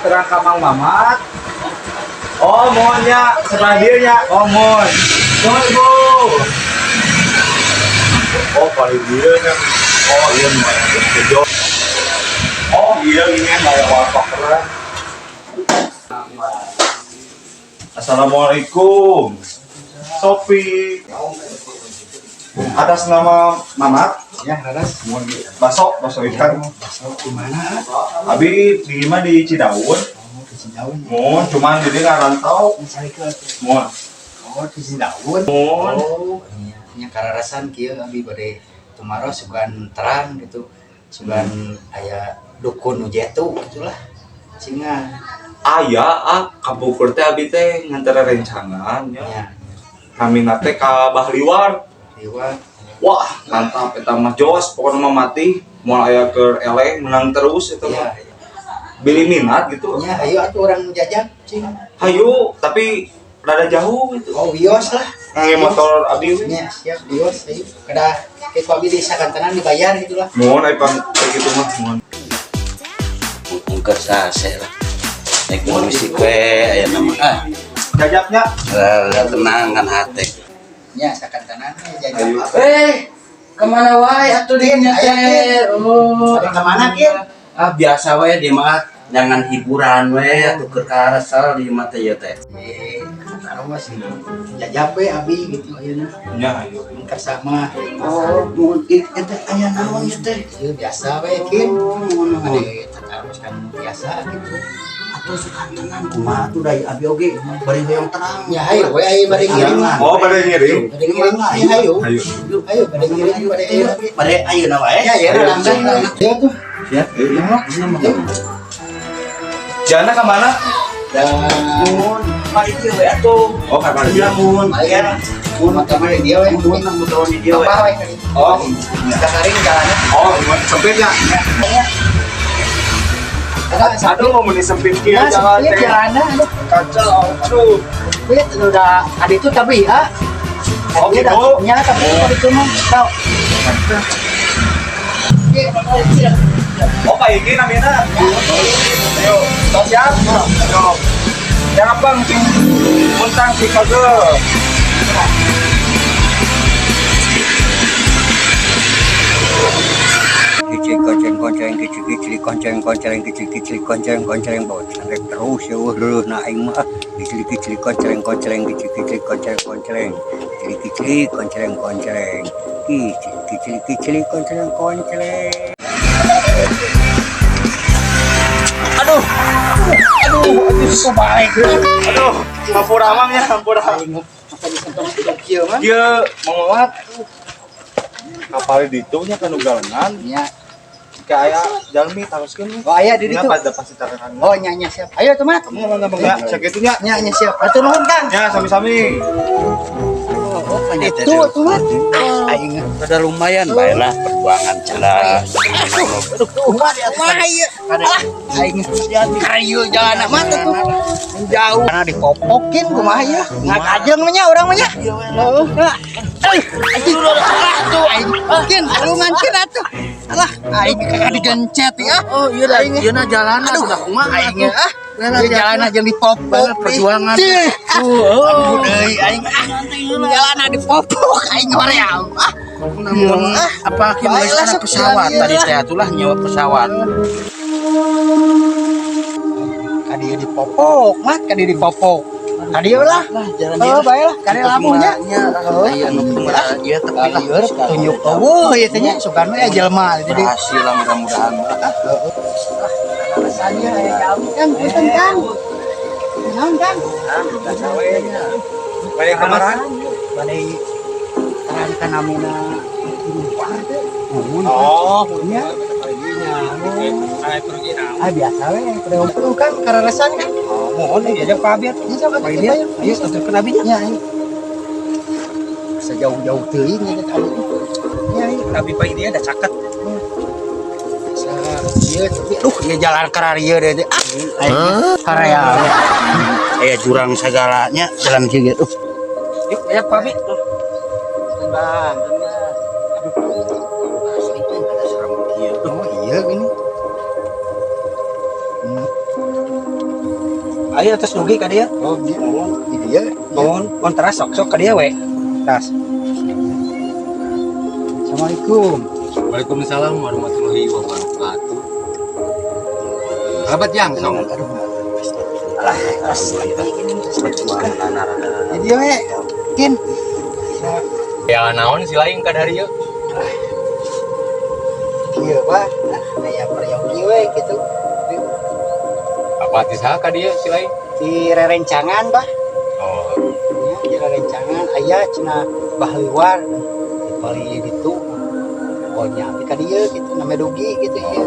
terang ka Mang Mamat. Oh, mohon ya, sebelah dia ya. Oh, mohon. Mohon, Ibu. Oh, paling dia nya. Oh, iya lumayan kejo. Oh, iya ini kayak wallpaper. Assalamualaikum. Sopi. Atas nama Mamat. Ya, Raras. Baso, baso ikan. Baso di mana? Abi di mah di Cidaun. Oh, di Cidaun. Mun, cuman jadi ngarantau. Mun. Oh, di Cidaun. Mun. Oh, iya. Nya kararasan kieu abi bade tumaros sugan terang gitu. Sugan aya dukun nu jetu gitulah. Cinga. Aya ah kapungkur teh abi teh nganter rencangan nya. Nya. Namina teh ka Bahliwar. Liwat. Wah, mantap eta mah jos pokokna mah mati moal aya keur eleh menang terus eta mah. Iya. Beli minat gitu. Nya ayo atuh urang jajak cing. Hayu, tapi rada jauh gitu. Oh, wios lah. Ngangge motor abi we. Nya siap wios ayo. Kedah ke ku abi di sakantenan dibayar gitulah. Mun ai pang kayak gitu mah mun. Mungkin sase lah. Naik musik we aya nama ah. Jajaknya Rada tenang kan hate. Nya sakantenan jajak. Ayo. Kemana wae atuh dinya teh? Oh, Bade ka mana kieu? Ah biasa wae di mah jangan hiburan we atuh keur karasal di mah teh ieu teh. Taruh sih. Jajak we abi gitu ayeuna. Nya ayo. Kersa mah. Oh, mun ieu teh aya naon ieu teh? Ieu biasa we kin. Oh, mun Bade taruh kan biasa gitu. atuh sakantenan kumaha atuh da abi oge bari hoyong terang. Ya hayu we ayo bade ngiring. Oh, bade ngiring. Bade ngiring ya hayu. Ayo. Ayo bade ngiring bade ayo. Bade ayeuna wae. Ya ya langsung. Ya tuh. Ya, Ya. Jana ka mana? Dan Mun bari dieu we atuh. Oh, ka mana? Iya mun. ya. Mun mata di dia we. Mun nang mutoan di dieu we. Apa we kali? Oh, Sakaring jalannya. oh, sempit ya. Ada Aduh, mau sempit kieu Ya, jalan sempit teh. jalannya. Aduh. Kacau. Aduh. Sempit udah ada itu tapi ah. Oh, gitu. Ya, tapi itu mah tahu. Oh, Pak Iki namina. Ayo, tos siap? Ayo. Yang apa sing muntang si kagel. Kicik konceng konceng kicik kicik konceng konceng kicik kicik konceng konceng bawa celeng terus ya wah leuh na aing mah kicik kicik konceng konceng kicik kicik konceng konceng kicik kicik konceng konceng kicik kicik kicik konceng konceng. Aduh. Aduh, aduh balik. Aduh, hampura mang ya, hampura. Kieu mah. Kieu Mang Mamat. Kapal ditu nya kanu galengan. Ya. Kayak jalmi taroskeun. Oh, aya di Nya ditu. pada pasti tarekan. Oh, nya nya siap. Ayo tuh, Mat. Ya, sakitu nya. Nya nya siap. Atur nuhun, Kang. Ya, sami-sami. Itu tuh, Mat. Aing. Rada lumayan bae lah perjuangan cenah. Aduh, tuh, Mat. Wah, ieu. Ah, aing kayu jalan mah tuh. Jauh. Karena dipopokin kumaha ieu. Ngakajeng mah nya urang mah nya. Heeh. Aing tuh aing kin alungan kin atuh. Alah, aing kakak digencet ya. Oh, iya dah, ieu na jalan Aduh, udah kumaha aing ah. Ieu jalan aja dipopok perjuangan. Aduh deui aing ah. Jalan dipopok aing hoream ah. Namun apa Baiklah, kira sok pesawat jalan tadi ieu teh atulah nyewa pesawat. Ka dieu dipopok, mat ka dieu dipopok. Ka dieu lah. Jalan Oh, baiklah, ka dieu lamunya. Oh, iya nu kumaha ieu tapi lah Lieur tunjuk eueuh ieu teh nya sugan we jelema jadi berhasil lah mudah-mudahan. alasannya aya jauh Kang, punten Kang. Naon Kang? Kayak kemarin. Bade terang ka namina teh. Oh, Nya. Ah biasa we pada kan kararasan kan. Mohon diajak Pak Abi atuh. Nya sok atuh Pak ayo. Ayo aturkeun abi nya. Nya ayo. Sejauh-jauh teuing nya teh abi. Nya ayo. Abi Pak ini ada caket. Ieu tapi aduh ieu jalan kararieu deui teh. Ah, aing hoream. Aya jurang segalanya jalan kieu gitu. Yuk, ayo Pak Abi. Bang. Asli teh ada serem kieu. Oh iya ini. Ayo terus dugi ka dieu. Oh, iya. Di dieu. Mohon, mohon teras sok sok ka dieu we. Tas. Assalamualaikum. Waalaikumsalam warahmatullahi wabarakatuh. Sahabat yang song. Alah, di dieu we. Kin. Ya naon si lain ka dari yeuh. Kieu, Bah. Nah, aya peryogi we gitu. Apa ti saha ka dieu si lain? Di rerencangan, Bah. Oh, Ya, di rerencangan aya cenah Bah Liwar di palih ditu. Oh nya ka dieu gitu, namanya dugi gitu ya.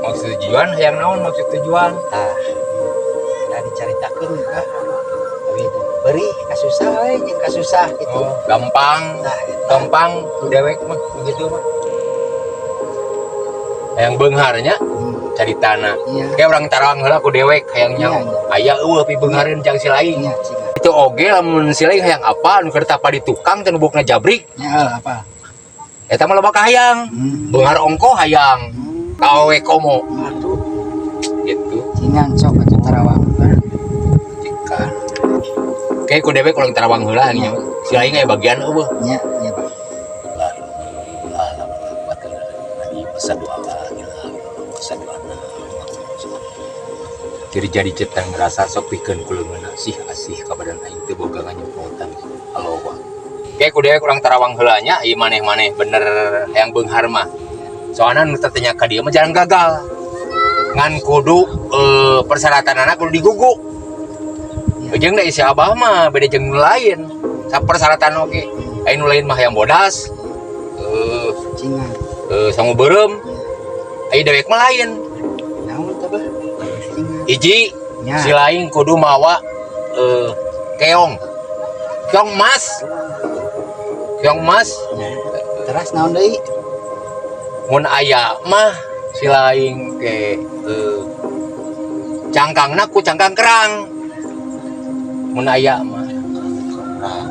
Maksud tujuan hayang naon maksud tujuan? Tah. Da dicaritakeun, Bah. Tapi beri kasusah we jeung kasusah gitu. Oh, gampang. Tah, eta. Gampang ku dewek mah begitu mah. Hayang beunghar nya caritana. Iya. Kayak orang Tarawang heula ku dewek hayang Iya, nyaho. Aya euweuh pibeunghareun jang si lain. Iya, cina. Itu oge lamun si lain hayang apa nu keur tapa di tukang teh nu buukna jabrik. Ya, apa? Eta mah loba kahayang. Beunghar ongko hayang. Kawe komo Aduh, gitu. cingan sok atuh Tarawang. Cikan. Oke, ku dewek ulang Tarawang heula nya. Si lain aya bagian euweuh. Nya, nya, Pak. Asyhadu alla ilaha illallah asyhadu anna. Jadi cetan ngerasa sok pikeun ku leungeunna sih asih ka badan aing teu boga nganyepotan. Allahu. Oke, ku dewek ulang Tarawang heula nya, ieu maneh-maneh bener hayang beunghar mah. Soalna nu tetenya ka dieu mah jarang gagal. Ngan kudu persyaratanana kudu digugu. Jeung da isi abah mah beda jeung nu lain. Sa persyaratan oge. Aya nu lain mah hayang bodas. Cingan. Sangu beureum. Aya dewek mah lain. Naon teh, Bah? Cingan. Hiji, Nya. si lain kudu mawa keong. Keong emas. Keong emas. Nya. Teras naon deui? Mun aya mah si lain ke cangkangna ku cangkang kerang. Mun aya mah.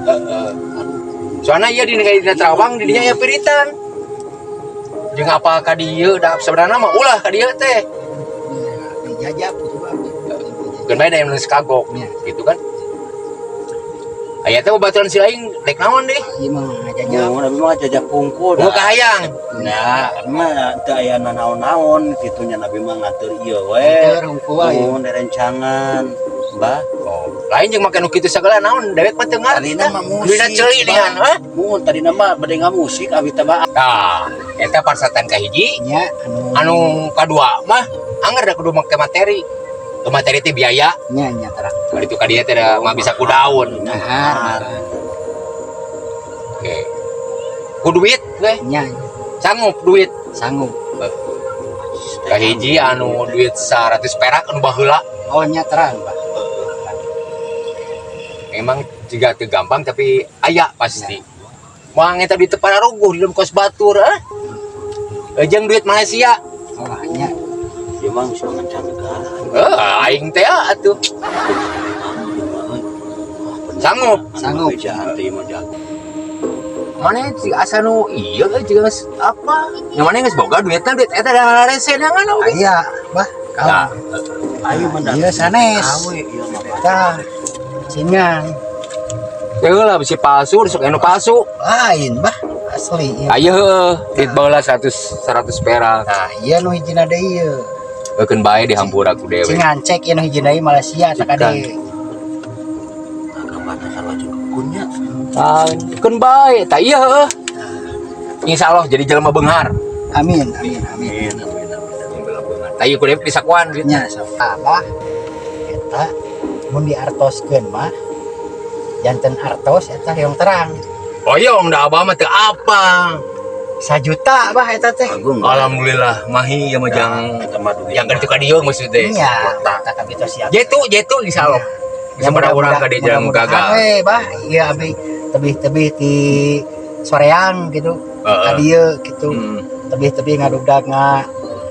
Heeh. Soalnya ieu di dina Terawang di dinya aya piritan. Jeung apa ka dieu da sebenarnya mah ulah ka dieu teh. Dijajab gitu, Bah. Keun bae da yang geus kagok Nya. Gitu kan. Aya teh babaturan si lain rek naon deh? Ieu mah ngajajab. Oh, abi mah jajak pungkul. Mau kahayang. Nah, abi mah teu aya nanaon-naon kitu nya, abi mah ngatur ieu we. Ngatur hungkul ieu. Oh, rerencangan. Mbah, Oh, lain jeung make nu kitu sagala naon dewek mah teu ngarti. tadina mah musik. Duitna ceuli dengan, hah? Mun tadina mah bade ngamusik abi teh mah. Tah, eta persyaratan kahiji, Nya anu anu kadua mah anger da kudu make materi. Ke materi teh biaya, nya nya terang. kalau itu ka dieu teh da mah bisa ku daun. Mahar. Oke. Ku duit we, Nya sanggup duit. Sanggup. Kahiji anu duit 100 perak anu baheula. Oh, nya terang, Pak. Memang juga teu gampang tapi aya pasti. Moal eta duit teu pararuguh di dalam kos batur ah. Jeung duit Malaysia. Oh, nya. Ieu mah geus mancanegara. Eh, aing teh atuh. Sanggup. Sanggup. Bejaan teh ieu mah jago. Mana si asa nu iya euy jiga geus apa? Yang mana geus boga duitna duit eta da rese nangan oge. Aya, Bah. Nah, Ayo mah Ieu sanes. Awe ieu mah. Tah. Cingan. Lah bisi palsu, sok anu palsu. Lain, Bah. Asli ieu. Ayo heuh, duit baheula 100 100 perak. Tah, ieu nu hijina deui ieu. Keun bae dihampura ku dewe. Cingan cek ieu nu hijina deui Malaysia tah kade. Kapan sarua jeung dukunnya. Ah, keun bae, tah ieu heuh. Insyaallah jadi jelema beunghar. Amin, amin, amin. Amin amin amin. Tah ieu ku dewe disakuan duit. Nya sok abah eta mun diartoskeun mah janten artos eta yang terang. Oyong da abah mah teu apa. Sajuta, bah, eta teh. Agung. Alhamdulillah mahi ieu mah jang Eta mah duit. yang kan ka dieu maksudnya. Nya, tak kabito siap. Jetu jetu insyaallah. Bisa pada urang ka dieu jangan gagal. We, bah, ieu abi tebih-tebih di soreang gitu. Heeh. Ka dieu gitu. Tebih-tebih ngadugdag nga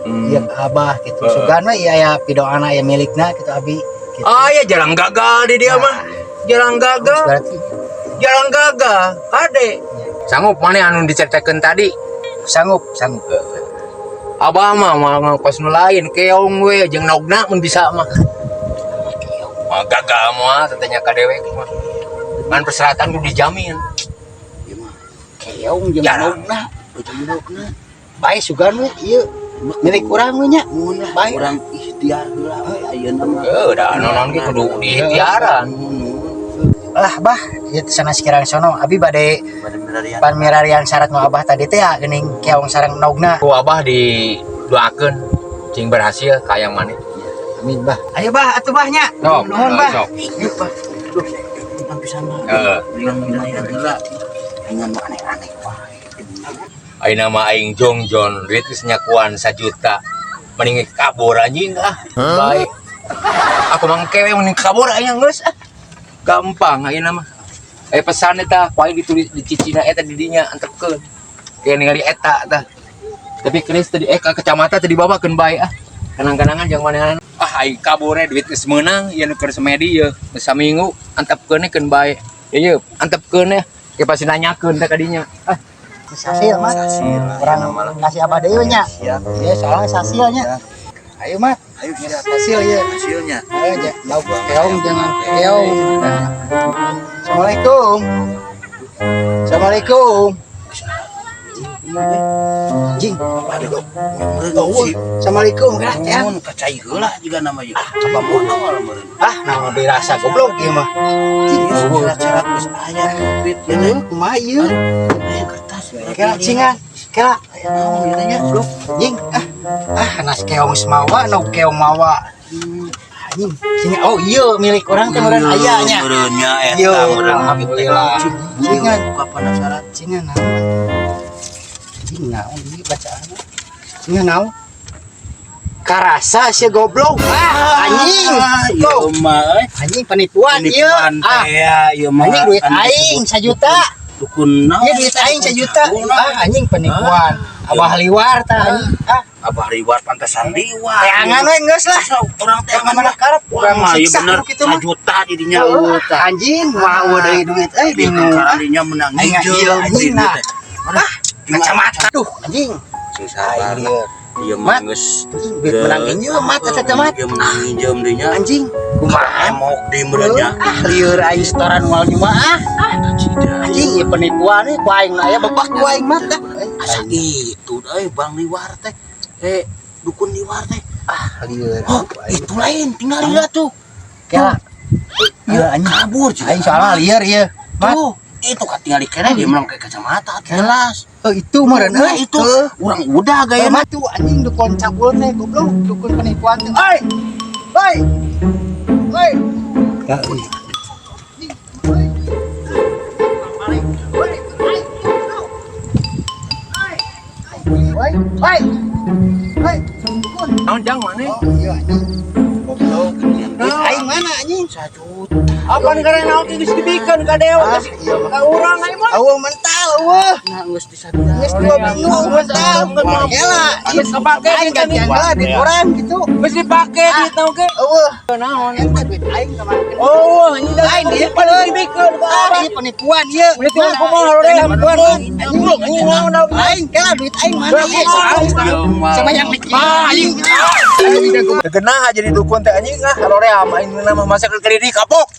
ieu abah gitu. Sugan we ieu aya pidoana aya milikna gitu abi. Gitu. Ah ya jarang gagal di dia Nah. mah. Jarang gagal, Berarti jarang gagal. Kade. Sanggup mana anu diceritakeun tadi? Sanggup, sanggup. Abah mah mah kos nu lain keong we jeung nogna mun bisa mah. Mah gagal moal tetenya ka dewek mah. Ngan persyaratan kudu dijamin. Ieu mah Keong jeung Jarang. endogna. jeung endogna. Bae sugan we ieu milik urang we nya. Mun lah Bae. urang ikhtiar heula we ayeuna mah. Heuh, da naon ge kudu diikhtiaran. Lah bah, ieu teh sanes kirang sono. Abi bade Bade milarian. pan milarian syarat nu abah tadi teh ya geuning keong sareng endogna. Ku abah didoakeun cing berhasil ka yang maneh. Amin bah. Ayo bah atuh bah nya. Sok, Nuhun bah. sok. Yuk, Pak. Duh, numpang pisan mah. Heeh. Urang milarian heula. Dengan nu aneh-aneh wae. Ayeuna mah aing jongjon duit geus nyakuan 1 juta. Mending kabur anjing ah. Baik. Aku mah kewe mending kabur aing geus ah. Gampang ayeuna mah. Eh pesan eta ku aing ditulis di cicina eta di dinya antepkeun. Kayak ningali eta tah. Tapi keris tadi ka kecamatan tadi dibawakeun bae ah. Kenang-kenangan jangan mana. Ah aing kaburnya duit geus meunang ieu nu keur semedi ieu. Geus saminggu antepkeun keun bae. Ieu antepkeun ya. Kayak pasti nanyakeun teh ka dinya. Ah. Sasil mah. Sasil. Urang kasih abah deui nya. Siap. Iya, soalnya sasilnya. Ayo mat, Ayo siap. sasil ya. Hasilnya. Ayo aja, lauk keong jangan keong. Assalamualaikum. Assalamualaikum. Jing, Aduh, oh, Assalamualaikum kan ya. Mun kacai heula juga nama ieu. Apa modal meureun. Ah, nah dirasa goblok ieu mah. Ieu syarat-syarat geus aya duit ieu teh. Heuh, kumaha ieu? Aya kertas. Kela cingan, kela. Aya naon ieu teh nya? Blok, jing, ah. Ah, nas keong semawa, no keong mawa. Anjing, sing oh iya milik orang teh meureun aya nya. Meureun nya eta Iya, meureun. alhamdulillah. Cingan, Buka penasaran. cingan naon? Anjing naon ieu bacaan? Cingan naon? Karasa sia goblok. Ah, anjing. Ieu mah euy. Anjing penipuan ieu. Penipuan Ah, teh ya, ieu mah. anjing duit Anu aing disebut sajuta. Dukun naon? Ieu duit aing sajuta. Ah, anjing penipuan. Abah liwar tah anjing. Ah, Abah liwar pantesan liwar. teangan we geus lah. Orang teangan Mana karep Wah, urang mah ieu siksa bener kitu mah. sajuta didinya. Oh, anjing mau deui duit euy bingung. Ah, Kalinya menang Aing hijau iya, anjing, nah. Ah, kacamata. Duh, anjing. Sing sabar. Aing lieur. Ieu mah Mat. geus Anjing duit menang injem mat eta teh mat. Ieu menang injem deui nya. Anjing, kumaha? Emok di meureun nya. Ah, lieur aing setoran moal nyawa ah. Anjing ieu penipuan euy ku aing aya bebak ku aing mat ah. Asa gitu euy Bang Liwar teh. Eh, dukun liwar teh. Ah, lieur. Oh, itu lain tinggal lihat tuh. Kela. Iya anjing. Kabur juga. Aing soalnya lieur ieu. Mat. Tuh, itu kan tinggal dikene dia menang kayak kacamata jelas. Oh, itu meureun Nah, euy. itu Heuh. orang udah Gaya gaya mah tuh anjing dukun cabul teh goblok, dukun penipuan tuh. Oi. Oi. Oi. Oi. Oi. Oi. Oi. Dukun. Naon jang maneh? Oh, iya anjing. Goblok. Duit aing mana anjing? Sajuta. Apa karena naon geus dibikeun ka dewa Ah, iya mah. ka urang aing mah. Eueuh mental eueuh. Nah, geus disadia. Geus 2 minggu eueuh mental. Gela. Geus kepake Aing gantian heula duit urang gitu. Geus dipake duit naon ge. Eueuh. Naon? Eta duit aing kamana? Oh, anjing Lain geus ieu dibikeun ka Ah, ieu penipuan ieu. Duit urang kumaha Penipuan. Anjing, anjing naon naon. Aing kela duit aing mana ieu? Sama yang mikir. Ah, anjing. Genah jadi dukun teh anjing ah, haroream aing mah masa ke di kapok.